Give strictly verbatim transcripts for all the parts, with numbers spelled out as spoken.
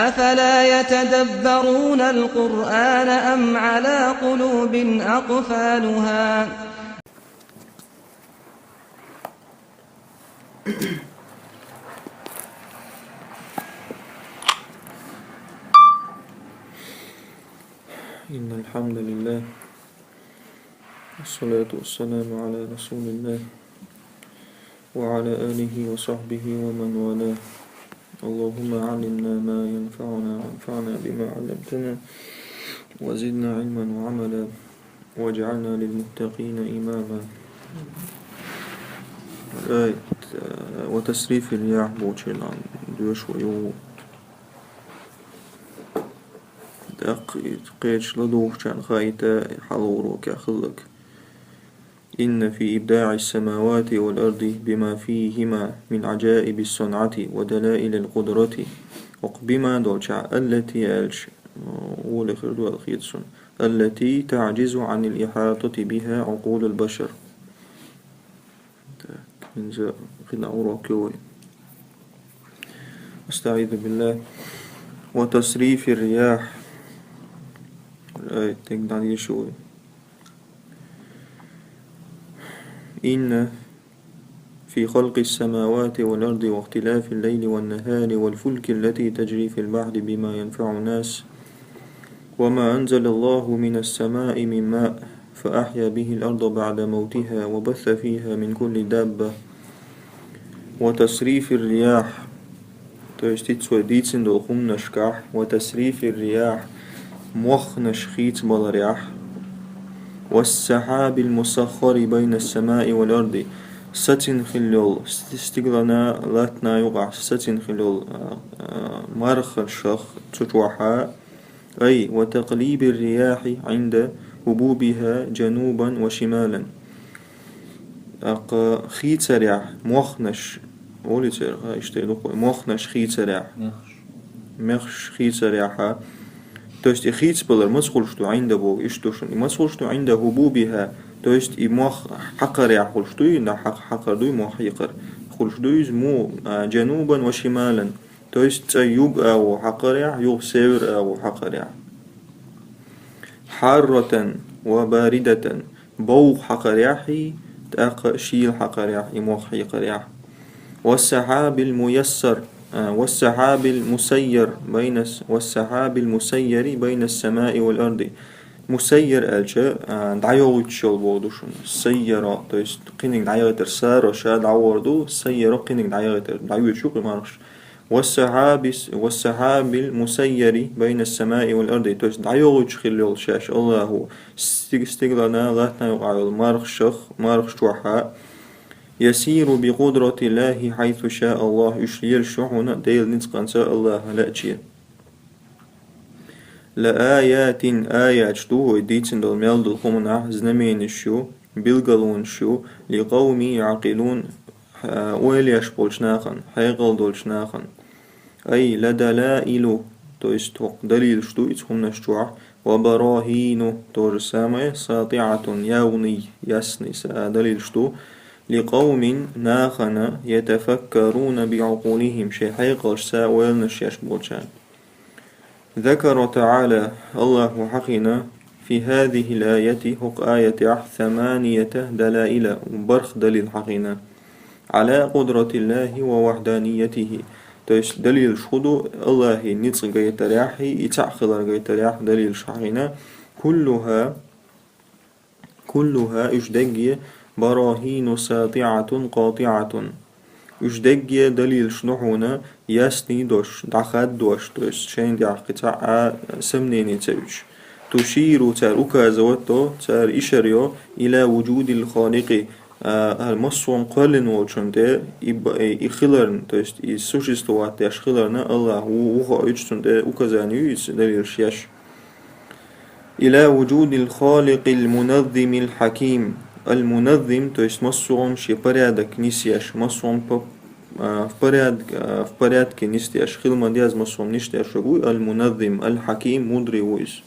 أفلا يتدبرون القرآن أم على قلوب أقفالها؟ إن الحمد لله، والصلاة والسلام على رسول الله، وعلى آله وصحبه ومن والاه. اللهم علمنا ما ينفعنا، وانفعنا بما علمتنا، وزدنا علما وعملا، واجعلنا للمتقين إماما. Right. وتصريف الرياح бохучун доьшуш ва юха. ТӀаккха кхечу ладугӀучарна хаийта хьалха урокехь хилларг. إن في إبداع السماوات والأرض بما فيهما من عجائب الصنعة ودلائل القدرة. ХӀокху بما долчохь التي аьлча, гӀоле хир ду аьлла хета суна. التي تعجز عن الإحاطة بها عقول البشر. Так, хӀинца кхин а урок ю вай. أستعيذ بالله. وتصريف الرياح. Ай, тӀе дӀадеша вай. إن في خلق السماوات والأرض واختلاف الليل والنهار والفلك التي تجري في البحر بما ينفع الناس وما أنزل الله من السماء من ماء فأحيا به الأرض بعد موتها وبث فيها من كل دابة وتصريف الرياح. То есть, хӀинца вай дийцина долу хӀуманашкахь, وتصريف الرياح, мохнаш хийцабаларехь, والسحاب المسخر بين السماء والأرض, сацина хилла йолу, ст-, стигалана, латтана юкъахь сацина хилла йолу, а, а, мархашах цу чохь а, أي وتقليب الرياح عند هبوبها جنوبا وشمالا. ТӀаккха хийцарехь, мохнаш, олий церан, ха, иштта ду-кх вай, мохнаш хийцарехь. Мехаш. Мехаш хийцарехь, а. То есть и хийцабалар маца хуьлуш ду, عند боху, иштта ду шуна. И маца хуьлуш ду, عند هبوبها. То есть и мох хьакхарехь хуьлуш дуй, да, хьакх-, хьакхар дуй, мох хьекхар. Хуьлуш ду иза муха, а, جنوبا وشمالا. То есть цӀа юг агӀо хьакхарехь, юха север агӀо хьакхарехь. حارة وباردة, бовха хьакхарехь, тӀаккха шийла хьакхарехь, и мох хьекхарехь. والسحاب الميسر, а, والسحاب المسير بين الس-, والسحاب المسير بين السماء والأرض. Мусайяр аьлча, а, дӀайохуьйтуш йолу боху ду шуна. Сайяро, то есть кхиниг дӀайохуьйтур, саро ша дӀагӀор ду, сайяро кхиниг дӀайохуьйтур, дӀайоьдуш ю кхин мархаш. والسحاب الس-, والسحاب المسير بين السماء والأرض. То есть дӀайохуьйтуш хилла йолу шаьш Аллахо стиг-, стигалана, латтана юкъахь йолу мархашах, мархаш чохь а. يسير بقدرة الله حيث شاء الله. Уьш лелаш ю хьуна Делан ницкъанца Аллаха лаьача. لآيات, аяташ ду вай дийцина долу мел долу хӀуманах, знаменаш ю, билгалонаш ю, لقوم يعقلون, а, ойла еш болчу нахана, хьекъал долчу нахана. أي لدلائل, то есть хӀокху далилаш ду иза хӀуманаш чохь, وبراهين, то же самое, ساطعة, явный, ясный, са-, далилаш ду, لقوم, нахана, يتفكرون بعقولهم, шайн хьекъалшца ойланаш еш болчарна. ذكر تعالى, Аллахо хьахийна, في هذه الآية, хӀокху аятехь, ثمانية دلائل, барх далил хьахийна, على قدرة الله ووحدانيته. То есть далилаш хӀун ду, Аллахин ницкъ гайтарехь, и цхьаъ хилар гайтарехь далилаш хьахийна, كلها, كلها, уьш дерриге, براهين ساطعة قاطعة. Уьш дерриге далилаш ду хьуна, ясный дош, дӀахаддош, то есть шайна тӀехь кхин цхьа а сомнение ца оьцуш. تشير, цара указывать до, цара ишара йо, إلى وجود الخالق, а, хӀара массо а кхоьллина волчунна тӀе, и ба-, и хиларна, то есть и существовать деш хиларна, Аллах ву-, ву хоуьйтуш цунна тӀе указание ю иза далилаш еш. إلى وجود الخالق المنظم الحكيم. المنظم, то есть массо а шен порядок нисъеш, массо а по-, а, в порядке, а, в порядке нисдеш, хила ма деза массо а нисдеш верг ву, المنظم, الحكيم, мудрый ву иза.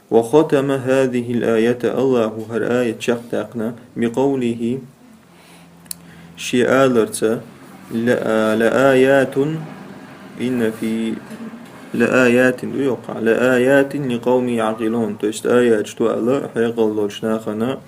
وختم هذه الآية, Аллахо хӀара аят чекхдаьккхина, بقوله, шен аларца, لا-, لآيات إن في لآيات ду йоккха, لآيات لقوم يعقلون, то есть аяташ ду аьлла, хьекъал долчу нахана,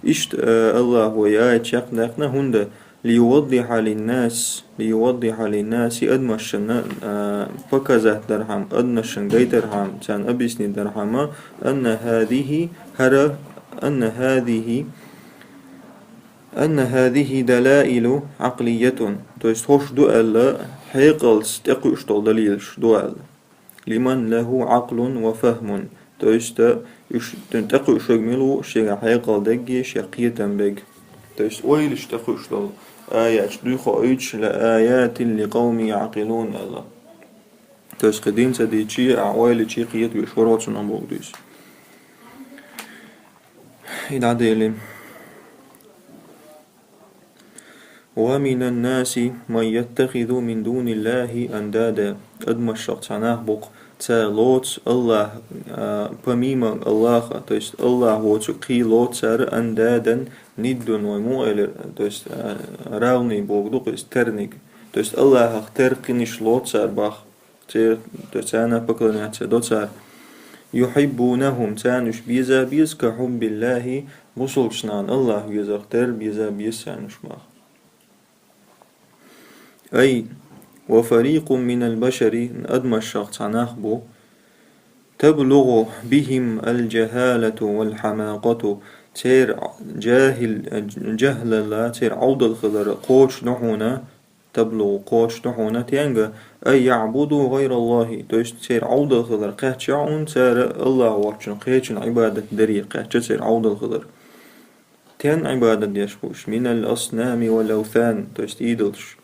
иштта, э, Аллахо аяташ чекхдаьккхина, хӀунда, ليوضح للناس, ليوضح للناس, адамашна, э, показать дархьама, адамашна гайтархьама, царна объяснить дархьама, أن هذه, хӀара, أن هذه, أن هذه دلائل عقلية, то есть хӀорш ду аьлла, хьекъалца тӀекхуьуш долу далилаш ду аьлла. لمن له عقل وفهم, то есть, э, уьш тӀекхуьуш верг мила ву, шегахь хьекъал дерг, шех кхетам берг. То есть ойлаш тӀекхуьуш долу аяташ дуй хоуьйтуш, لآيات لقوم يعقلون аьлла. То есть кхин дин ца дийцича а, ойла йича а кхета везаш вара цунах боху дуьйцу. И дӀадели. ومن الناس من يتخذ من دون الله أندادا. Адамашах цхьа нах бу-кх, цара лоцу Аллах, а, помимо Аллаха, то есть Аллах воцург кхин лоцу цара, أندادا, ندًّا, вай муха элира, то есть, а, равный боху ду-кх иза, терниг. То есть Аллахах тера кхинаш лоцу цара боху. Цер-, то есть царна поклоняться до цара. يحبونهم, царна уьш беза беза, كحب الله, бусалбачу нахана Аллах везарх тера беза беза царна уьш боху. أي وفريق من البشر, адамашах цхьа нах бу, تبلغ بهم الجهالة والحماقة, церан жахӀил-, жахӀлалла, церан Ӏовдал хилар кхочуш ду хьуна, تبلغ, кхочуш ду хьуна, тенга, أن يعبدوا غير الله, то есть церан Ӏовдал хилар кхаьчча хьуна, цара Аллах воцчун кхечун Ӏибадат даре кхаьчча церан Ӏовдал хилар. Тен Ӏибадат деш бу уьш, من الأصنام والأوثان, то есть идолаш.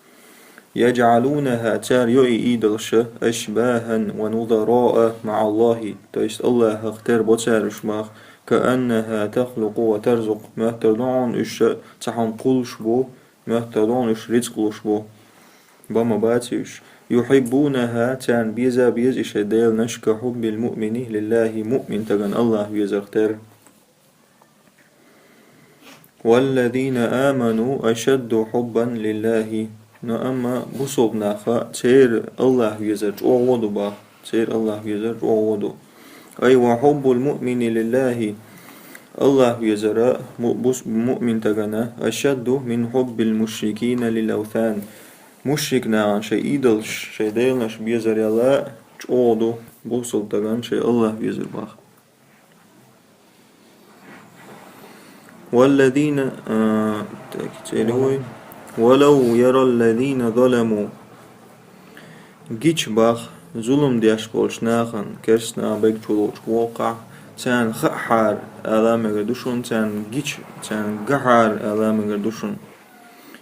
يجعلونها, цара йо и идолаш, أشباها ونظراء مع الله, то есть Аллахах тера бо цара уьш боху, كأنها تخلق وترزق, моьттур ду хьуна уьш цхьа хӀума кхуллуш бу, моьттур ду хьуна уьш рицкъ луш бу. Бан ма бац уьш. يحبونها, царна беза беза и шайн деланаш, كحب المؤمن لله, муъмин стагана Аллах везарх тера. والذين آمنوا أشد حبا لله. Но амма бусалба наха церан Аллах везар чӀогӀа ду боху, церан Аллах везар чӀогӀа ду. أي وحب المؤمن لله, Аллах везара му-, бус-, муъмин стагана, أشد من حب المشركين للأوثان. Мушрик нахана шайн идолаш, шайн деланаш безарал чӀогӀа ду бусалба стагана шайн Аллах везар боху. والذين, а, так, цӀе луьй. ولو يرى الذين ظلموا. Гича боху, зулам деш болчу нахана, керста нах берг чу лоцуш воккхахь, царна хаахьара ала мегар ду шуна, царна гича, царна гахьара ала мегар ду шуна.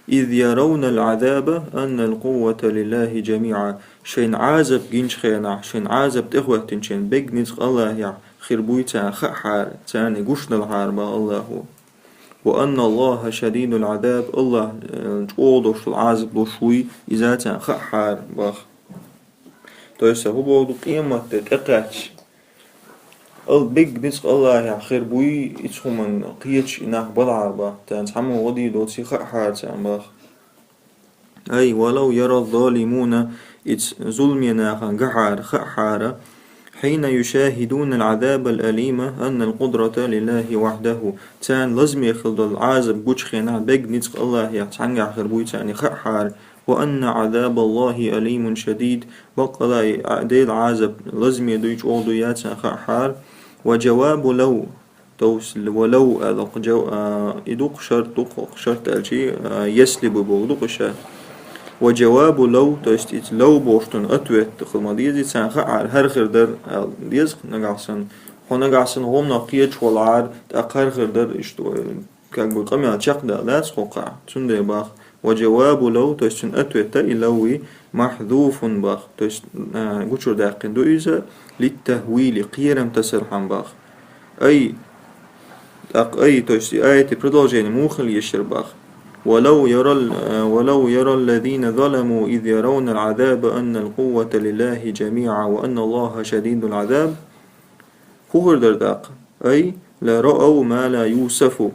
إذ يرون العذاب أن القوة لله جميعا. Шайна Ӏазап гинчу хенахь, шайна Ӏазап тӀехӀоьттинчу шайна берг ницкъ Аллахехь хир буй царна хаахьара, царна и гуш далахьара боху Аллахо. وأن الله شديد العذاب, Аллах, э, чӀогӀа долуш долу Ӏазап луш вуй, иза царна хаахьара боху. То есть, хӀун боху ду, къематде тӀекхаьчча, Ал-, берг ницкъ Аллахехь хир буй, и цу хӀуманна кхеташ и нах балахьара боху, царна цхьаммо гӀо дийр доций хаахьара царна боху. أي ولو يرى الظالمون, иза зуламе нахана гахьара, хаахьара, حين يشاهدون العذاب الأليم أن القدرة لله وحده, царна лазаме хила долу Ӏазап гучу хенахь берг ницкъ Аллахехь цхьаьнгахь хир буй царна хаахьара, وأن عذاب الله أليم شديد, баккъалла и Ӏа-, Делан Ӏазап лазаме дуй, чӀогӀа дуй царна хаахьара. وجواب لو, то есть, ولو аьлла кху жав-, а, и ду-кх шарт, ду-кх шарт аьлчи, а, если бы боху ду-кх иша. وجواب لو, то есть, иза لو бохуш долу ответ хила ма деза, царна хаахьара, хӀара хир дара аьлла деза нагахь санна. Хьо нагахь санна хӀуманах кхеташ волахьара, тӀаккха хӀара хир дара, иштта вай как бы къамел чекхдала дац хӀокхахь, цундела боху, وجواب لو, то есть цуьнан ответа и لو-и محذوف боху, то есть, а, гучудаьккхина ду иза, للتهويل, кхерам тасархьама боху. أي, тӀаккха أي, то есть и аятан продолжение муха хила еза боху. ولو يرى ال-, а, ولو يرى الذين ظلموا إذ يرون العذاب أن القوة لله جميعا وأن الله شديد العذاب. ХӀун хир дара тӀаккха? أي لرأوا ما لا يوصف.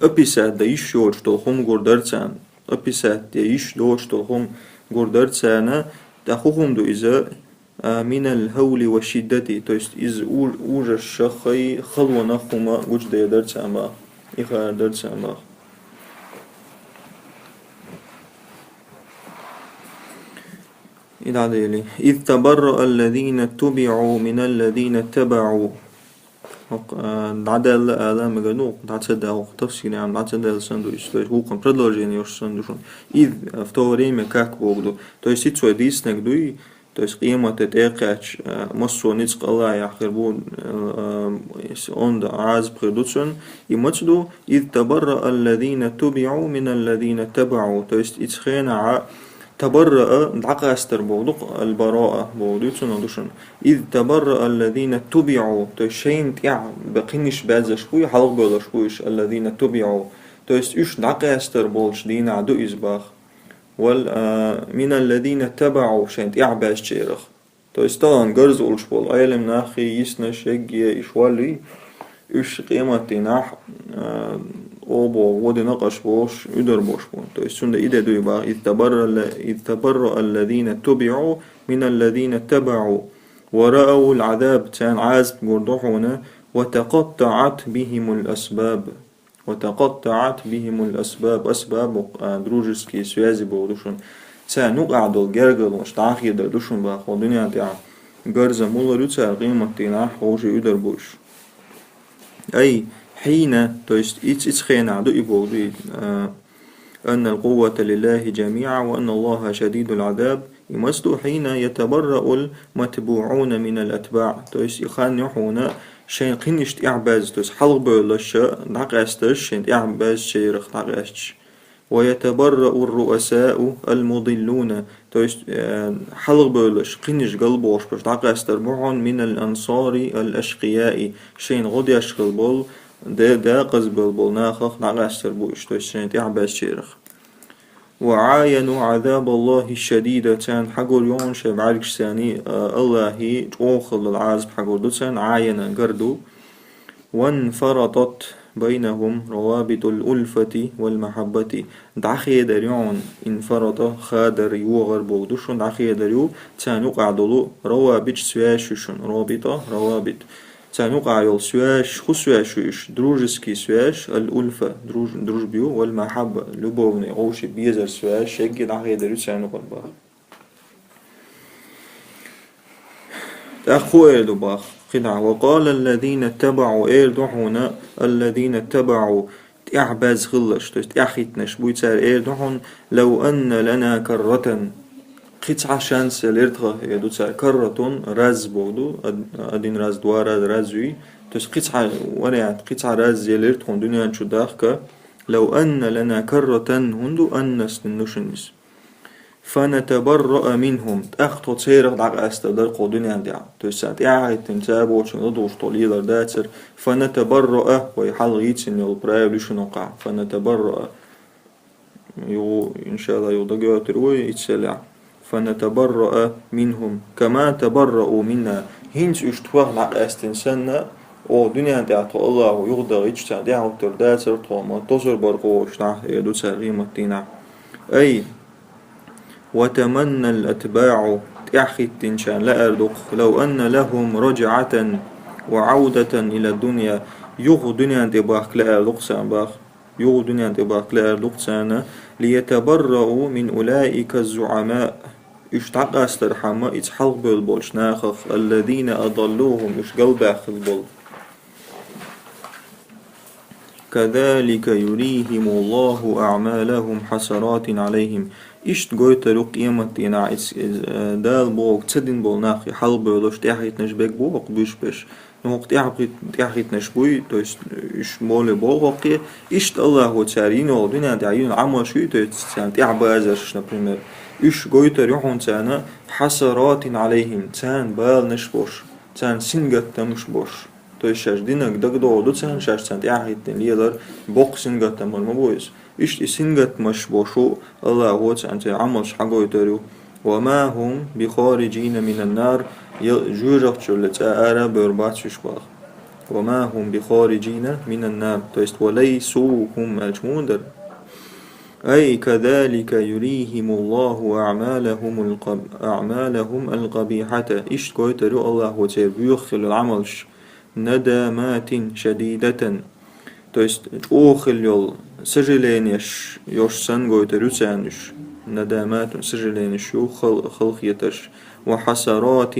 Описать дан йиш йоцуш долу хӀума гур дара царна. Описать дан йиш доцуш долу хӀума гур дара царна. ТӀаккха хӀун хӀума ду иза? а, минал хавли ва шиддати, то есть из у-, ужас шахай халонах хӀума гучадаьдар царна бах, ихадар царна бах. И дӀадели. Из табарра аллазина тубиӀу мин аллазина табаӀу. Ок, а, дӀадаьлла ала мегаргда, дӀа ца даьлла, тафсире ам дӀа ца даьлла санна ду, то есть гӀулакхан продолжение йолуш санна ду шуна. Из, а, в то время как бохург ду. То есть и цо дийцинарг дуй, то есть къематде тӀекхаьчча, а, массо а ницкъ Аллахьа хир бу, а, а, онда Ӏазап хир ду цунна. И маца ду, из табарра аллазина тубиӀу мин аллазина табаӀу. То есть и цу хенахь а табарра а дӀакъастар бохург ду, аль-бараа бохург ду, цунах ду шуна. Из табарра аллазина тубиӀу, то есть шайна тӀехь бе-, кхиниш баьззаш буй, хьалхабевллаш буй уьш, аллазина тубиӀу. То есть уьш дӀакъастар болчу дийнахь ду иза бах. Вал, а, мин аллазина табаӀу, шайна тӀехь баьзначарах. То есть тахана гарза уллуш болу Ӏелам наххий, йиснаш, эгге, иш валлий, уьш къематдийнахь, а, обо, гӀо дина къаш болуш, уьдар болуш бу. То есть цунда и де дуй бах, из табарра алла-, из табарра аллазина тубиӀу мин аллазина табаӀу, ва раавул Ӏазаб, царна Ӏазап гур ду хьуна, ва такъаттаӀат бихимул асбаб. Ва такъаттаӀат бихимул асбаб. Асбаб, а, дружеские связи бохург ду шуна. Царна юкъахь долу гергарлонаш дӀахедар ду шуна бах, хӀокху дуьнен тӀехь. Гарза муллар ю цара къематдийнахь, хьовший уьдар бу уьш. Ай, хьийна, то есть и ц-, и цу хенахь ду и бохург ду и, а, аннал къуввата лиллахи жамиӀа ва анналлаха шадидул Ӏазаб. И маца ду, хьийна ятабарраул матбуӀуна минал атбаӀ. То есть и хан ю хьуна шайн кхиниш тӀехь баьзза, то есть хьалхабевллаш дӀакъаьсташ, шайн тӀехь баьзначарах дӀакъаьсташ. Ва ятабарраур руасау ал мудиллуна. То есть, э, хьалхабевллаш, кхиниш галбохуш берш дӀакъастар бу хьуна минал ансари ал ашкъияи. Шайна гӀо деш хила болу, де-, декъаза бевлла болу нахах дӀакъастар бу уьш, то есть шайн тӀехь баьзначарах. Ва Ӏаяну Ӏазабаллахи шадида, царна хьагур ю хьуна шайн бӀаьргашца, а, Аллахьан чӀогӀа хилла долу Ӏазап хьагур ду царна, Ӏаяна гар ду. Ванфаратат байнахум равабитул улфати вал махьаббати. ДӀахедар ю хьуна, инфарата, хадар, йогӀар бохург ду шуна, дӀахедар ю царна юкъахь долу равабит, связаш ю шуна, робита, равабит. Царна юкъахь йолу связаш, хӀун связаш ю уьш? Дружеский связаш, аль-ульфа, друж-, дружба ю, валь-махьабба, любовный, вовши безар связаш, шегги дӀахедар ю царна юкъара бах. ТӀаккха хӀун эр ду бах? КхидӀа, ва къала аллазина табаӀу, эр ду хьуна, аллазина табаӀу, тӀаьхьабаьзза хилларш, то есть тӀаьхьахӀиттинарш буй цара, эр ду хьуна, лав анна лана карратан. Кхин цхьа шанс елира тхан, эр ду цара, карратун, раз бохург ду, од-, один раз, два раза, раз юй. То есть кхин цхьа вариант, кхин цхьа раз елира тхуна дуьнен чу дахка, лав анна лана карратан, хӀунда ду аннас дина ду шуна иза? Фанатабарраа минхум, тӀаккха тхо церах дӀакъаста дара кху дуьнен тӀехь. То есть царна тӀаьхьахӀиттина, цара бохучунна ладугӀуш тхо лелар дацара. Фанатабарраа, вай хьалха йийцина йолу правило ю шуна хӀокхахь. Фанатабарраа. Юха, иншалла, юха дагайойтур вай иццалехь. Фанатабарраа минхум, кама табаррау минна. ХӀинца уьш тхох дӀакъаьстина санна, оха дуьнен тӀехь тхо Аллахо юхадахийтча, царна тӀаьхьахӀуттур дацара тхо, ма тосур бара кху уьш нах, эр ду цара къематдийнахь. Ай, ва таманнал атбаӀу, тӀаьхьахӀиттинчарна лаьар ду-кх, лав анна лахум раджӀатан ва Ӏавдатан ила дунья, юха дуьнен тӀе бахка лаьар ду-кх царна бах. Юха дуьнен тӀе бахка лаьар ду-кх царна, лиятабаррау мин улаика зуӀамаа, уьш дӀакъастархьама, иза хьалхабевлла болчу нахах, аллазина адаллухум, уьш галбаьхна болу. Казалика юрихимуллаху аъмалахум хьасаратин Ӏалайхим. Иштта гойтур ю къематдийнахь иза, иза, э, Дала бохург ца дина болу нах, и хьалхабевлларш, тӀаьхьахӀиттинарш берг бу хӀокху буьйш берш. Ну, хӀокху тӀаьхьахӀит-, тӀаьхьахӀиттинарш буй, то есть уьш моле боху хӀокхе. Иштта Аллахо цара йина йолу дуьнен тӀехь йина Ӏамалш юй, то есть царна тӀаьхьабазарш, например. Уьш гойтур ю хьуна царна хьасаратин Ӏалайхим, царна баланаш болуш, царна сингаттамаш болуш. То есть шаьш динарг дагадогӀур ду царна, шаьш царна тӀаьхьахӀиттина лелар боккха сингаттам хир ма бу иза. Иштта и сингаттамаш болуш ву, Аллахо царна церан Ӏамалш хьагойтур ю. Ва ма хӀум бихариджина минан нар, я жоьжахатичул цкъа ара а бевр бац уьш бах. Ва ма хӀум бихариджина минан нар. То есть ва лайсу хӀум аьлча муха дара? أي كذلك يريهم الله أعمالهم القب-، أعمالهم القبيحة. Иштта гойтар ю Аллахо церан боьха хилла Ӏамалш. ندامات شديدة. То есть, чӀоагӀа хилла йола сожаленеш йолаш санна гойтар ю царна уж. ندامات, сожаленеш ю, хал-, халахетарш. وحسرات.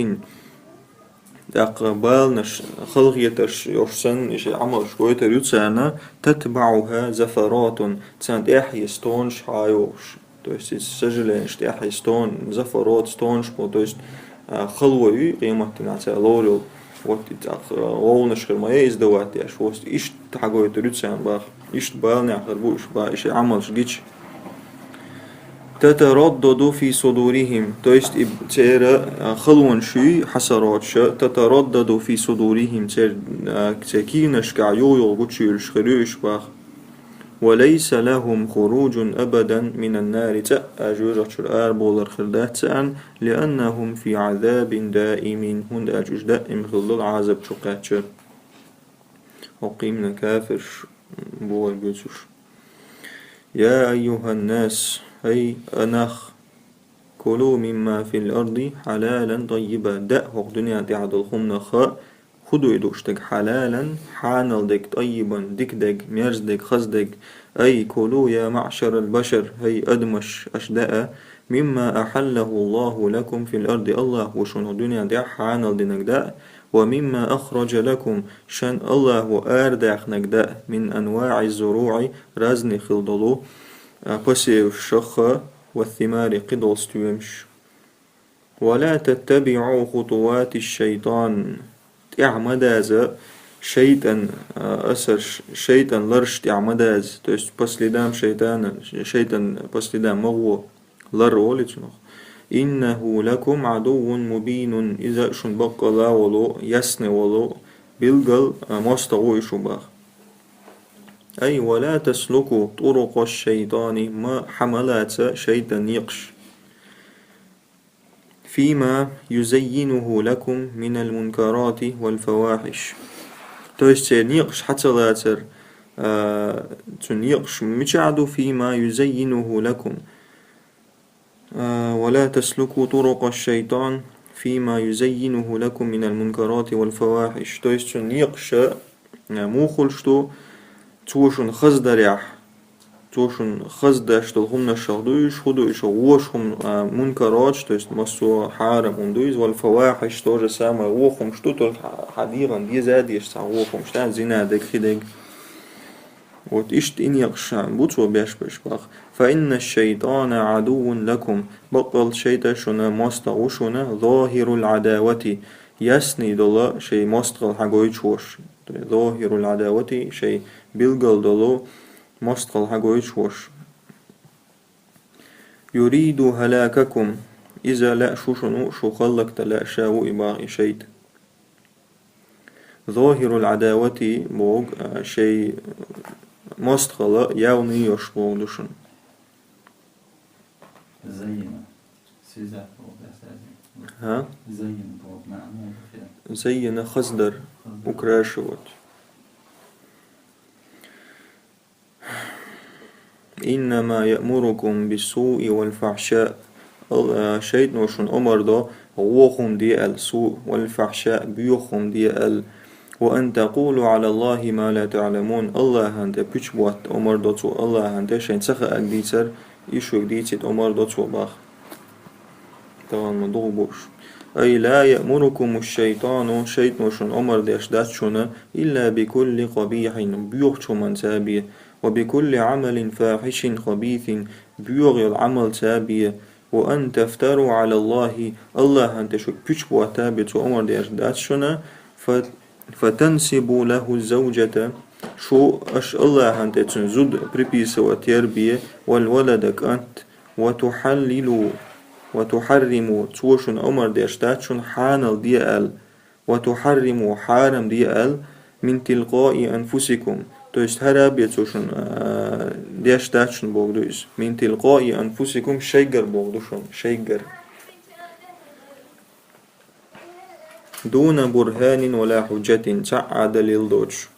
ТӀаккха баланаш, халахетарш йолаш санна, и шоай Ӏамалш гойтар ю царна, تتبعها زفرات, царна тӀехьа стонаш хьайоагӀаш. То есть, из сожаленеш тӀехьа стон, زفرات, стонаш бо, то есть, а, хало ю къематдийнахьа цар ловр йола. Вот и тӀаккха, а, гӀовгӀанаш хир ма е из дават деш, вот иштта хьагойтар ю царна бах. Иштта баланехь хир бу уж бах, и шоай Ӏамалш гича. تتردد في صدورهم, то есть и церан, а, халонаш ю, хьасароташ, تتردد في صدورهم, цер-, а, церан кийчнашка юха-юха гучуйолаш хир ю уж бах. وليس لهم خروج أبدا من النار, цкъа а жоьжахатий чура арабовлар хир дац царна, لأنهم في عذاب دائم, хӀунда аьлча уж даим хилла долу Ӏазап чу кхаьчна. ХӀокху именно кафирш бохург ю цо. يا أيها الناس, хӀай, а, нах, كلوا مما في الأرض حلالا طيبا, даа хӀокху дуьнен тӀехь долу хӀуманах хӀун ду и дууш дерг, حلالا, хьанал дерг, طيبا, дика дерг, мерза дерг, хаза дерг. أي كلوا يا معشر البشر, хӀай, адамаш, аша даа, مما أحله الله لكم في الأرض, Аллахо шуна дуьнен тӀехь хьанал динарг даа, ومما أخرج لكم, шун Аллахо арадаьхнарг даа, من أنواع الزروع, разный хилла долу, а, посевашах, والثمار, кхидолу стоьмаш. ولا تتبعوا خطوات الشيطان. ТӀаьхьа ма даза шайтӀан, а, асарш, шайтӀан ларш тӀаьхьа ма даза. То есть по следам шайтана, шайтӀан по следам ма гӀо, лар олу цунах. إنه لكم عدو مبين. Иза шун баккъала волу, ясный волу, билггал, а, мостагӀа ву и шун бах. أي ولا تسلكوا طرق الشيطان, ма хьа ма лаца шайтӀан некъаш. فيما يزينه لكم من المنكرات والفواحش. То есть церан некъаш хьа ца лацар, а, цу некъаш мичахь ду, فيما يزينه لكم. А, ولا تسلكوا طرق الشيطان فيما يزينه لكم من المنكرات والفواحش. То есть цу некъаш, а, муха хуьлуш ду, цо шуна хаза дарехь, цо шуна хаза деш долу хӀуманашах ду уьш, хӀун ду уьш, вовшах хӀума, а, мункароташ, то есть массо а хьарам хӀума ду иза, والفواحش то же самое, вовшах хӀумаш ду, только хьан дегӀана деза а дезаш цхьа вовшах хӀумаш, тӀаккха зина дерг, кхидерг. Вот иштта и некъаш бу цо беш берш бах. فإن الشيطان عدو لكم. Баккъалла шайтӀа шуна мостагӀа ву шуна, ظاهر العداوة, ясный долу шайн мостагӀалла хьагойтуш волуш. То есть ظاهر العداوة, шайн билггал долу мостагӀалла хьагойтуш волуш. يريد هلاككم. Иза лаьа шу шуна ву, шу хӀаллакдан лаьа ша ву и бах и шайтӀа. ظاهر العداوة боху, а, шайн мостагӀалла явный йолуш боху ду шуна. زين. Сиза боху, да, саза. ХӀа? زين боху, маьӀна боху. زين хаздар, хаздар, украшивать. إنما يأمركم بالسوء والفحشاء. Ал-, а, шайтӀано шуна омар до вовшах хӀума де аьлла, суъ, والفحشاء, боьха хӀума де аьлла. وأن تقولوا على الله ما لا تعلمون. Аллахьан тӀе пуьча ботта омар до цо, Аллахьан тӀе шайн ца хааг дийцар, и шуьга дийцийта омар до цо бах. Тахана ма догӀу бууш. أي لا يأمركم الشيطان, шайтӀано шуна омар деш дац шуна, إلا بكل قبيح, боьхачу хӀуманца бен, وبكل عمل فاحش خبيث, боьха йолу Ӏамалца бен, وأن تفتروا على الله, Аллахьан тӀе шуьга пуьча ботта бен цо омар деш дац шуна, ف-, فتنسبوا له الزوجة, шу аша Аллахьан тӀе цуьнан зуда приписывать яр бен, والولد, кӀант, وتحللوا وتحرموا, цо шуна омар деш дац шуна хьанал де аьлла, وتحرموا, хьарам де аьлла, من تلقاء أنفسكم. То есть хӀара бен цо шуна, а, деш дац шуна боху ду иза. من تلقاء أنفسكم, шайгара боху ду шуна, шайгара. دون برهان ولا حجة, цхьа а далил доцуш.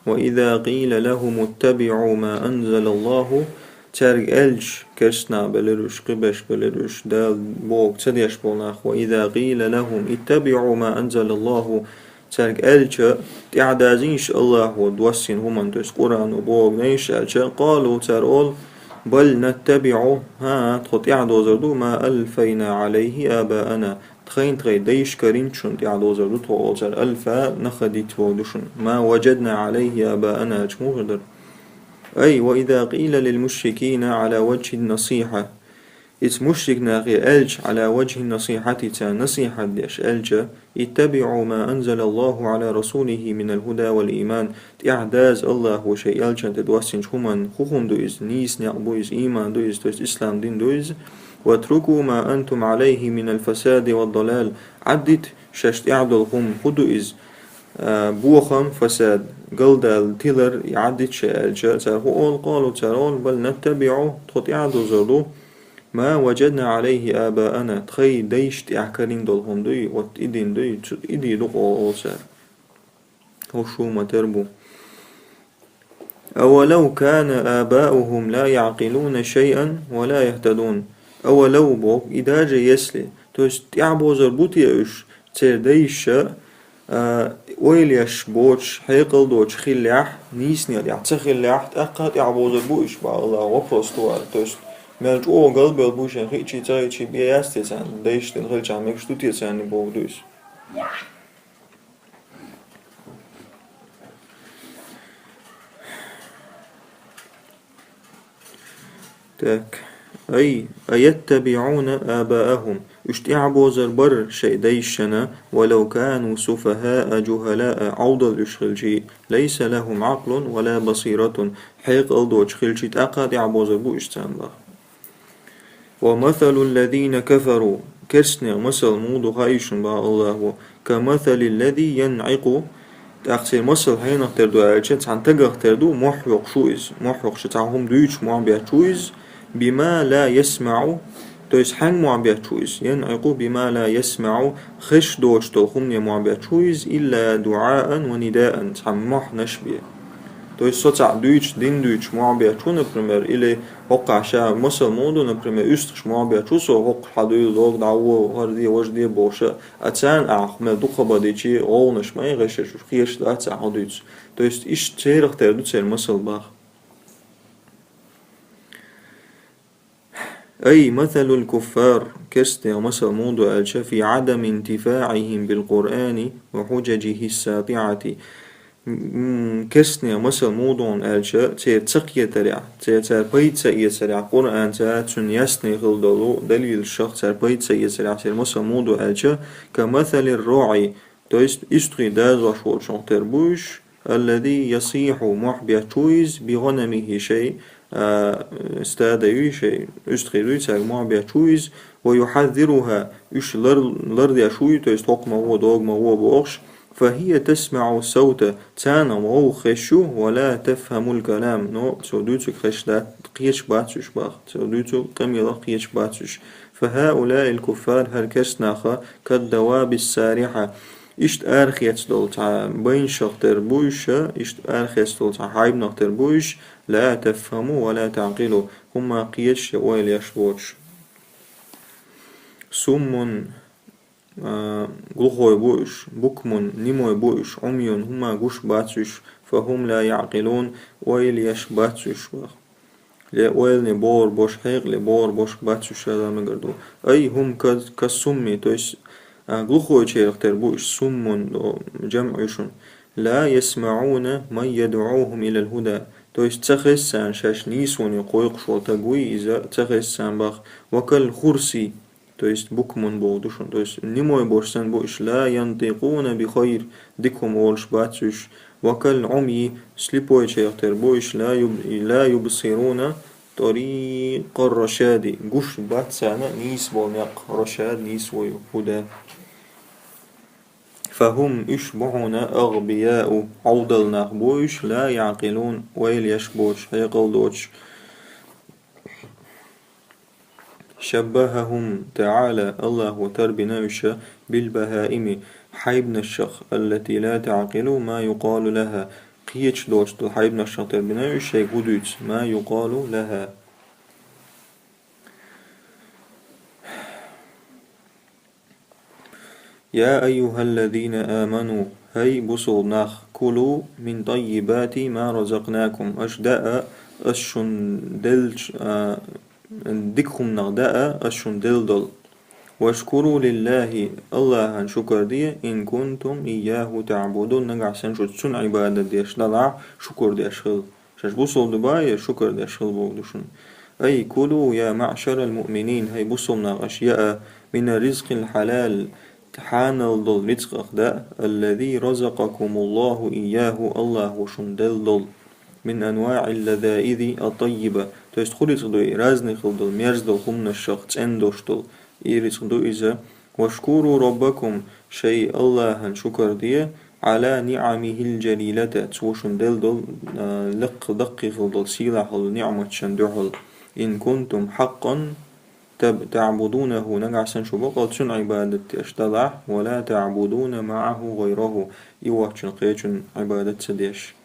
وإذا قيل لهم اتبعوا ما أنزل الله, цаьрга аьлча, керстанаш белира уьш, кхиберш белира уьш, Дала бохург ца деш болу нах, وإذا قيل لهم اتبعوا ما أنزل الله, цаьрга аьлча, тӀаьхьадазийша Аллахо доссийна хӀуманна, то есть Къуръано бохург дайша аьлча, قالوا, цара олу, بل نتبع, хӀан-хӀа, тхо тӀаьхьадозур ду, ما ألفينا عليه آباءنا, тхайна тхайн дайша карийначунна тӀаьхьадозур ду тхо, олу цара, ألفى находить бохург ду шуна, ما وجدنا عليه آباءنا аьлча муха дара? أي وإذا قيل للمشركين على وجه النصيحة, иза мушрик нахе аьлча, على وجه النصيحة, царна насихьат деш аьлча, اتبعوا ما أنزل الله على رسوله من الهدى والإيمان, тӀаьхьадаза Аллахо шайн элчанна тӀе доссийначу хӀуманна, хӀун хӀума ду иза, нийса некъ бу иза, ийман ду иза, то есть ислам дин ду иза, واتركوا ما أنتم عليه من الفساد والضلال, Ӏаддита шаьш тӀехь долу хӀума, хӀун ду иза, а, бохам, фасад, галдала, тилар, и Ӏаддита шаьш аьлча, цара хӀун олу, قالوا, цара олу, بل نتبع, тхо тӀаьхьадозур ду, ما وجدنا عليه آباءنا, тхайн дайша тӀехь карийна долу хӀума дуй, вот и дин дуй, цу и дин ду-кх олу цара. ХӀуш хӀума тера бу. أولو كان آباؤهم لا يعقلون شيئا ولا يهتدون. أولو боху, и даже если, то есть тӀаьхьабозур бу те уьш, церан дайша, а, ойла еш боцуш, хьекъал доцуш хиллехь, нийсонна тӀехь ца хиллехь, тӀаккха а тӀаьхьабозур бу уьш, боху Аллахо, вопрос тӀера. То есть, мел чӀогӀа галбевлла бу шайн хиъчий, ца хиъчий, бен яц те царна, дайша дина хилчахь мегаш ду те царна боху дуьйцу. Так. أي أيتبعون آباءهم. Уьш тӀаьхьабозур бара шайн дайшна, ولو كانوا سفهاء جهلاء, Ӏовдал уьш хилчий, ليس لهم عقل ولا بصيرة, хьекъал доцуш хилчий, тӀаккха а тӀаьхьабозур бу уьш царна, боху. ومثل الذين كفروا, керстанех масал муха ду хаий шуна, боху Аллахо, كمثل الذي ينعق, тӀаккха церан масал хьенах тера ду аьлча, цхьана тагах тера ду, мохь йоккхуш ву иза, мохь йоккхуш, цхьа хӀума дуьйцуш мохь бетташ ву иза, بما لا يسمع, то есть хьанна мохь бетташ ву иза, ينعق بما لا يسمع, хезаш доцуш долу хӀумане мохь бетташ ву иза, إلا دعاء ونداء, цхьа мохьнаш бен. То есть со цхьаъ дуьйцуш, дин дуьйцуш мохь бетташ ву, например, или хӀокхахь ша масал муха ду, например, уьстагӀаша мохь бетташ ву со, хӀокхахь хьан дуьйла, логӀа дӀа а во, хӀара де, важа де бохуш, а царна ахь мел дукха бан дичи, гӀовгӀанаш ма ю, гӀешаш уьш, кхеташ дац ахь хӀун дуьйцу. То есть иштта церах тера ду церан масал, боху. أي مثل الكفار, керстанех масал муха ду аьлча, في عدم انتفاعهم بالقرآن وحججه الساطعة. М, керстанех масал муха ду аьлча, церан ца кхетарехь, церан цара пайда ца эцарехь, Къуръанца, цуьнан ясный хила долу далилашах цара пайда ца эцарехь, церан масал муха ду аьлча, كمثل الراعي, то есть уьстагӀий дозош волчух тера бу уьш, الذي يصيح, мохь бетташ ву иза, بغنمه, шайн, а, стадо ю, шайн уьстагӀий дуй, цаьрга мохь бетташ ву иза, ويحذرها, уьш лар-, лардеш ву, то есть хӀокху ма гӀо, догу ма гӀо бохуш, فهي تسمع الصوت, царна гӀовгӀа хезаш ю, ولا تفهم الكلام, но цо дуьйцург хезаш дац, кхеташ бац уьш, боху, цо дуьйцург къамелах кхеташ бац уьш. فهؤلاء الكفار, хӀара керстанаха, كالدواب الصارخة, иштта арахецна долу цхьа байнашах тера бу уьш, иштта арахецна долу цхьа хьайбанах тера бу уьш, لا تفهم ولا تعقل, хӀумма кхеташ я ойла еш боцуш. صم, а, глухой бу уьш, بكم, немой бу уьш, عمي, хӀумма гуш бац уьш, فهم لا يعقلون, ойла еш бац уьш, боху. Ле ойлане богӀур бош, хьекъале богӀур бош бац уьш, аьлла мегар ду. أي هم ك-, كالصم, то есть, а, глухойчарах тера бу уьш, صم, о, جمع ю шуна. لا يسمعون من يدعوهم إلى الهدى. То есть ца хеза царна шаьш нийсоне кхойкхуш волу таг вуй иза, ца хеза царна, боху. وكالخرس, то есть بكم бохург ду шуна. То есть немой бош санна бу уьш, لا ينطقون بخير, дика хӀума олуш бац уьш. وكالعمي, слепойчарах тера бу уьш, لا يب-, لا يبصرون طريق الرشاد, гуш бац царна нийса болу некъ, رشاد, нийса вуй, هدى. فهم, уьш бу хьуна, أغبياء, Ӏовдал нах бу уьш, لا يعقلون, ойла еш боцуш, хьекъал доцуш. شبههم تعالى, Аллахо тарбина уьш, بالبهائم, хьайбанашах, التي لا تعقل ما يقال لها, кхечу доцуш долу хьайбанашах тера бина уьш шайга хӀун дуьйцу, ма юкъалу лаха. Я айюхаллазина аману, хӀай бусалба нах, кулу мин таййибати ма разакнакум, аша даа, ас шун деллачу, а, дика хӀуманах даа, ас шун делла долу. Вашкуру лиллахи, Аллахьан шукар де, ин кунтум ийяху таъбудун, нагахь санна шу цунна Ӏибадат деш далахь, шукар деш хила. Шаьш бусалба ду баха, шукар деш хила боху ду шуна. Ай, кулу, я маъшарал муъминин, хӀай бусалба нах, аша яа, мина ризкъил хьалал, хьанал долу рицкъах даа, аллази разакъакумуллаху ийяху, Аллахьо шуна делла долу, мин анваъил лазаизи ат-таййиба, то есть хӀун рицкъ ду и, разный хила долу, мерза долу хӀуманашах цӀена долуш долу, и рицкъ ду иза. Вашкуру раббакум, шайн Аллахьан шукар де, Ӏала ниъамихил жалилата, цо шуна делла долу, а, лекха даккхий хила долу сийлахь долу ниъматашна дуьхьал. Ин кунтум хьакъан таб-, таъбудунаху, нагахь санна шу бакъал цунна Ӏибадат деш далахь, ва ла таъбудуна маъаху гӀайраху, и воцчунна кхечунна Ӏибадат ца деш.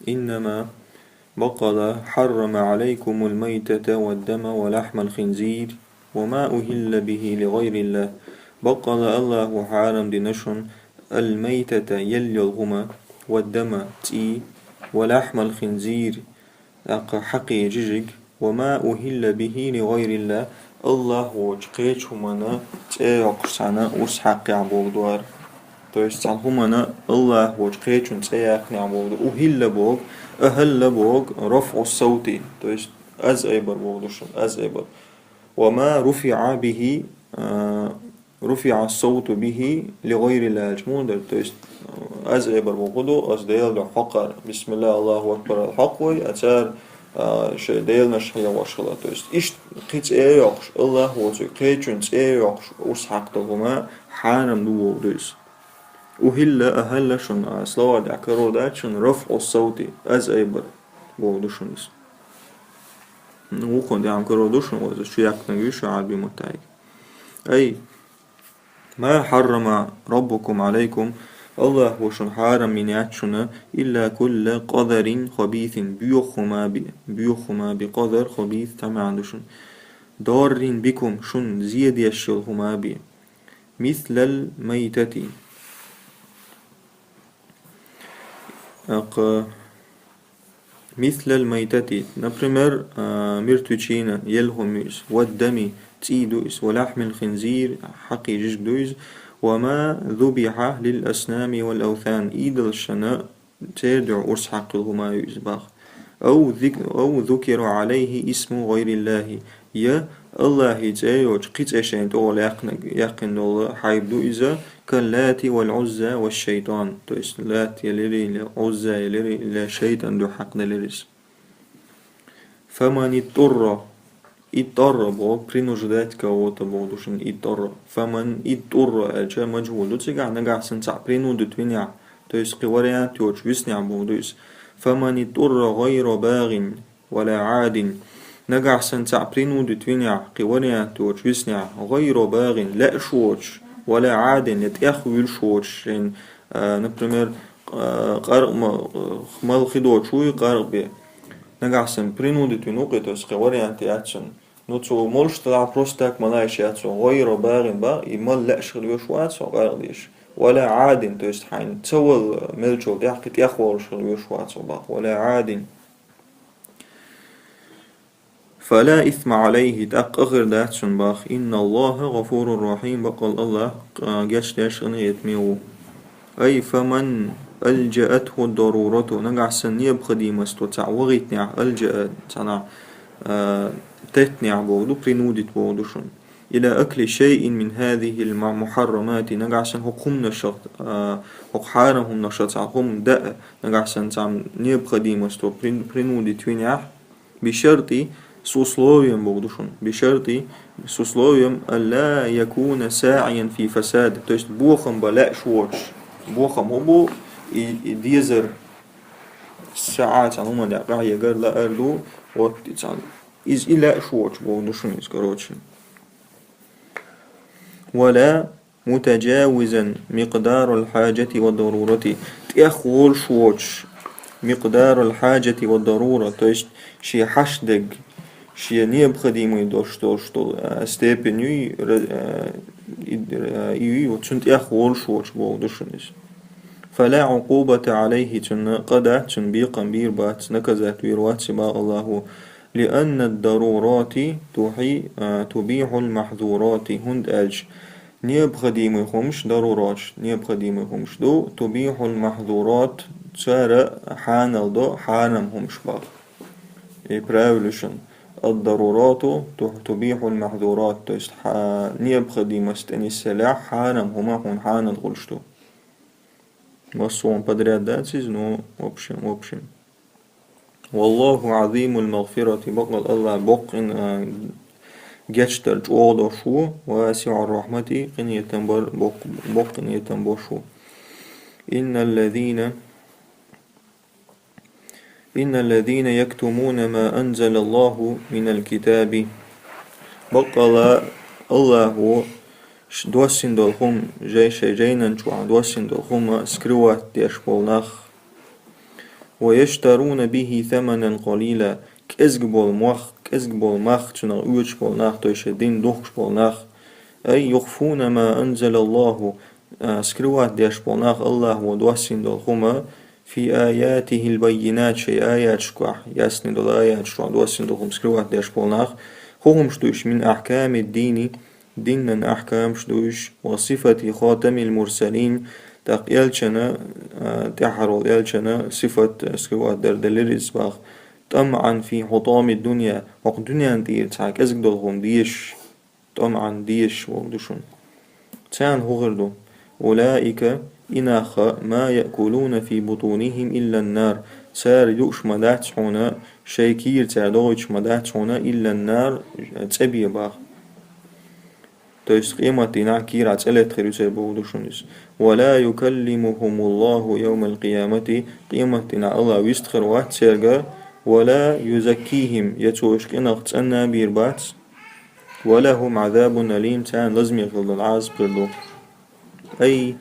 Иннама, бакъала, хьаррама Ӏалайкумул майтата вад-дама ва лахьмал хинзир ва ма ухилла бихи ли гӀайриллах. Бакъала, Аллахьо хьарам дина шуна ал-майтата, елла йолу хӀума, вад-дама, цӀий, ва лахьмал хинзир, тӀаккха хьакхий жижиг, ва ма ухилла бихи ли гӀайриллах, Аллахь воцчу кхечу хӀуманна цӀе йоккхуш цхьаьна урс хьаккхехь боху ду хӀара. То есть цхьана хӀуманна Аллахь воцчу кхечунна цӀе яьккхинехь боху ду. Ухилла боху, ахалла боху, рафъу саути, то есть аз айбар боху ду шуна, аз айбар. Ва ма руфиъа бихи, а, руфиъа сауту бихи ли гӀайриллах аьлча муха дара? То есть, аз айбар боху ду, аз Делан дуьхьа хьокхар, бисмиллах, Аллаху акбар аьлла хьокхой, а цара, а, шайн деланаш хьегӀош хила. То есть, иштта кхин цӀе йоккхуш, Аллахь воцург кхечунна цӀе йоккхуш, урс хьаккха долу хӀума хьарам ду боху ду иза. Ухилла, ахалла шуна, а, словарь тӀехь карор дац шуна, рафъу саути, аз айбар боху ду шуна иза. Ну, вукхунна тӀехь карор ду шуна, ваза чу яьккхинарг ю шу Ӏарбийн маттахь. Ай, ма хьаррама раббукум Ӏалайкум, Аллахьо шуна хьарам йина яц шуна, илла кулла къазарин хабисин, боьха хӀума бен, боьха хӀума бен, къазар, хабис, цхьа маьӀна ду шуна. Даррин бикум, шуна зе деш йолу хӀума бен. Мислал майтати. Аккха, мислал майтати, например, а, мертвечина, елла хӀума ю иза, вад-дами, цӀий ду иза, ва лахьмил хинзир, хьакхий жижиг ду иза, ва ма зубихьа лил аснами вал авсан, идолашна церан дуьхьа урс хьаккхийла хӀума ю иза боху. Ав зик-, ав зукира Ӏалайхи исму гӀайриллахи, я Аллахьан цӀе йоцуш кхин цӀе шайна тӀехула яьккхинарг, яьккхина долу хьайба ду иза, кал Лати вал Ӏузза ва шайтан. То есть Лат елира, или Ӏузза елира, или шайтан дуьхьа хьакхаделира иза. Фаман иттурра, иттурра боху, принуждать кого-то боху ду шуна, иттурра. Фаман иттурра аьлча, мажхӀул ду цигахь, нагахь санна цхьаъ принудить винехь, то есть кхин вариант йоцуш виснехь боху ду иза. Фаман иттурра гӀайра багӀин ва ла Ӏадин. Нагахь санна цхьаъ принудить винехь, кхин вариант йоцуш виснехь, гӀайра багӀин, лаьаш воцуш, ва ла Ӏадин, я тӀех вуьлуш воцуш, шен, а, например, къа-, къаркъа ма-, мала хи доцуш вуй къаркъа бен. Нагахь санна принудить вина ву кхин, то есть кхин вариант яц цунна. Ну, цо молуш делахь просто так ма лайша яц цо, гӀайра багӀин боху, и мала лаьаш хила веш вац цо къаркъа деш. Ва ла Ӏадин, то есть хьайна ца вала мелчул тӀаьхьа кхин тӀех волуш хила веш вац цо боху, ва ла Ӏадин. Фала исма Ӏалайхи, тӀаккха къа хир дац цунна боху, инна Аллаха гӀафурур рахьим, бакъал Аллахь, а, гечдеш, къинхетаме ву. Ай, фаман алжаатху дарурату, нагахь санна необходимость цхьаъ вахийтинехь, алжаа, цхьанахь, а, теттинехь боху ду, принудить боху ду шуна. Иля акли шайин мин хазихил ма-, мухаррамати, нагахь санна хӀокху хӀуманашах, а, хӀокху хьарам хӀуманашах цхьа хӀума даа, нагахь санна цхьа необходимость прин-, принудить винехь, бишарти, с условием боху ду шуна. Бишарти, с условием, алла якуна саӀиян фи фасад. То есть бохам бан лаьаш воцуш. Бохам хӀун бу, и, и дезар саӀа цхьана хӀуманна тӀехь къахьегар лаар ду, вот и цхьана. Иза и лаьаш воцуш боху ду шуна иза, короче. Вала متجاوزا مقدار الحاجة والضرورة, тӀех волуш воцуш, مقدار الحاجة والضرورة, то есть шен хьашт дерг, шен необходимый долуш долуш долу, а, степень юй, ра-, а, и, а, и юй, вот цунна тӀех волуш воцуш боху ду шуна иза. فلا عقوبة عليه, цунна къа дац, цунна бекхам бийр бац, наказать вийр вац, боху Аллахо, لأن الضرورات تحي-, а, تبيح المحظورات, хӀунда аьлча необходимый хӀумаш, дарурат, необходимый хӀумаш ду, تبيح المحظورات, цара хьанал до хьарам хӀумаш, боху. И правило шуна. الضرورات تح-, تبيح المحظورات, то есть хьа-, необходимость тӀе нисъелехь, хьарам хӀума хьуна хьанал хуьлуш ду. Массо а подряд дац иза, ну, в общем, в общем. والله عظيم المغفرة, бакъ долу Аллах боккъин, а, гечдар чӀогӀа долуш ву, واسع الرحمة, къинхетам бар, боккъ-, боккъинхетам болуш ву. إن الذين إن الذين يكتمون ما أنزل الله من الكتاب. Баккъала Аллахо ш-, доссина долу хӀума, жай-, шайн жайнан чохь доссина долу хӀума скрывать деш болу нах. ويشترون به ثمنا قليلا, кӀезиг болу мох, кӀезиг болу мах цунах оьцуш болу нах, то есть шайн дин духкуш болу нах. أي يخفون ما أنزل الله, а, скрывать деш болу нах Аллахо доссина долу хӀума, في آياته البينات, шайн аяташкахь, ясный долу аяташкахь доссина долу хӀума скрывать деш болу нах, хӀун хӀумаш ду уьш, من أحكام الدين, динан ахкамаш ду уьш, وصفة خاتم المرسلين, тӀаккха элчана, а, тӀаьхьара волу элчана сифат, а, скрывать дар делира иза, боху, طمعا في حطام الدنيا, хӀокху дуьненна тӀера цхьа кӀезиг долу хӀума дезаш, طمعا дезаш боху ду шуна. Царна хӀун хир ду? أولئك, и нах, ما يأكلون في بطونهم إلا النار, цара юуш ма дац хьуна, шайн кийра цара дохуьйтуш ма дац хьуна, إلا النار, цӀе бен, боху. То есть къематдийнахь кийрахь цӀе летта хир ю церан боху ду шуна иза. ولا يكلمهم الله يوم القيامة, къематдийнахь Аллах вист хир вац цаьрга, ولا يزكيهم, я Цо уьш къинах цӀанна а бийр бац, ولهم عذاب أليم, царна лазаме хила долу Ӏазап хир ду. أي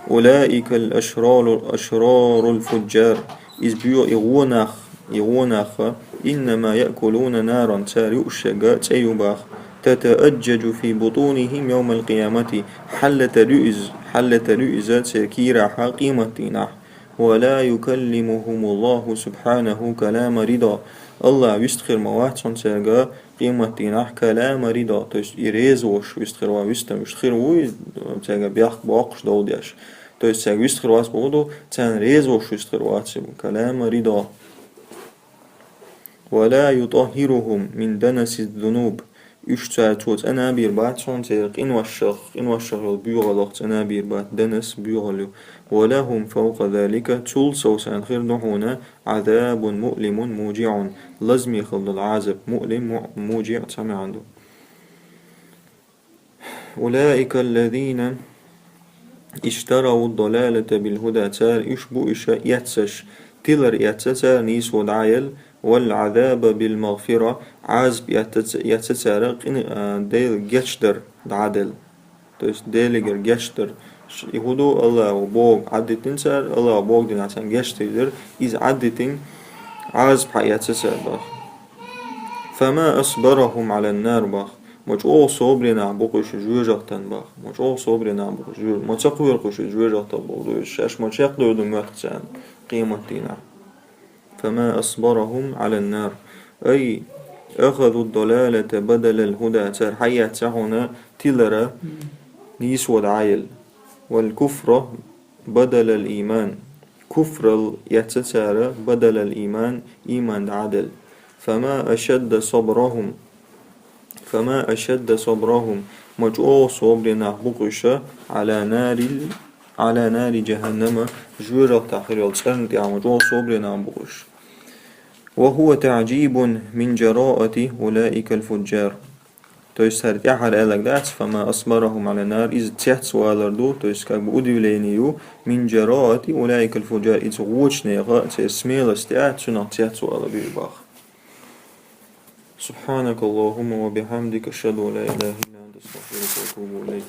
أولئك الأشرار، أشرار الفجار, иза боьха и гӀо нах, и гӀо нах, إنما يأكلون نارا, цара юуш ерг цӀе ю, боху, تتأجج في بطونهم يوم القيامة, хьаллетар ю иза, хьаллетар ю иза церан кийрахь къематдийнахь. ولا يكلمهم الله سبحانه كلام رضا, Аллах вист хир ма вац хьуна цаьрга къематдийнахь كلام رضا, то есть и реза волуш вист хир вац, вистам вист хир ву, и цаьрга бехк боккхуш дов деш. То есть цаьрга вист хир вац боху ду, царна реза волуш вист хир вац, كلام رضا. ولا يطهرهم من دنس الذنوب, уьш цара Цо цӀанна а бийр бац хьуна церан къиношах, къиношах йолу боьхаллах цӀанна а бийр бац, данас боьхалла ю. ولهم فوق ذلك, цул совцарна хир ду хьуна, عذاب مؤلم موجع, лазаме хила долу Ӏазап, مؤلم, му-, موجع цхьа маьӀна ду. أولئك الذين اشتروا الضلالة بالهدى, цара уьш бу уьш эццаш, тилар эцна цара нийсо дӀаелла, والعذاب بالمغفرة, Ӏазап эцна ц-, эцна цара къин-, а, Делан гечдар дӀаделла. То есть Делигара гечдар. Ш-, и хӀун ду, Аллахо богу Ӏадитина цара, Аллахо богу динахь царна гечдар дира, иза Ӏадитина Ӏазап хьаэцна цара, боху. فما أصبرهم على النار, боху. Ма чӀогӀа собаре нах бу-кх уьш жоьжахатан, боху. Ма чӀогӀа собаре нах бу-кх уьш жоьжахатан. Ма ца кхоьру-кх уьш иза жоьжахатах боху ду иза. Шаьш ма чекхдевр ду моьтту царна къематдийнахь. فما أصبرهم على النار. أي أخذوا الضلالة بدل الهدى. Цара хьаэцна хьуна тилар нийсо дӀаелла. والكفر بدل الإيمان. Куфрал эцна цара بدل الإيمان, ийман дӀаделла. فما أشد صبرهم. فما أشد صبرهم. Ма чӀогӀа собаре нах бу-кх уьш على نار ال-, على نار جهنم, жоьжахатехь хир йолу цӀарна тӀехь ма чӀогӀа собаре нах бу-кх уьш. وهو تعجيب من جراءة أولئك الفجار. То есть, хӀара тӀаьхьара аьлларг дац, فما أصبرهم على النار, иза цецвалар ду, то есть, как бы удивление ю, من جراءة أولئك الفجار, иза вочу нехан, церан смелость а, цунах цецвалар ю, боху. سبحانك اللهم وبحمدك، أشهد أن لا إله إلا أنت، أستغفرك وأتوب إليك.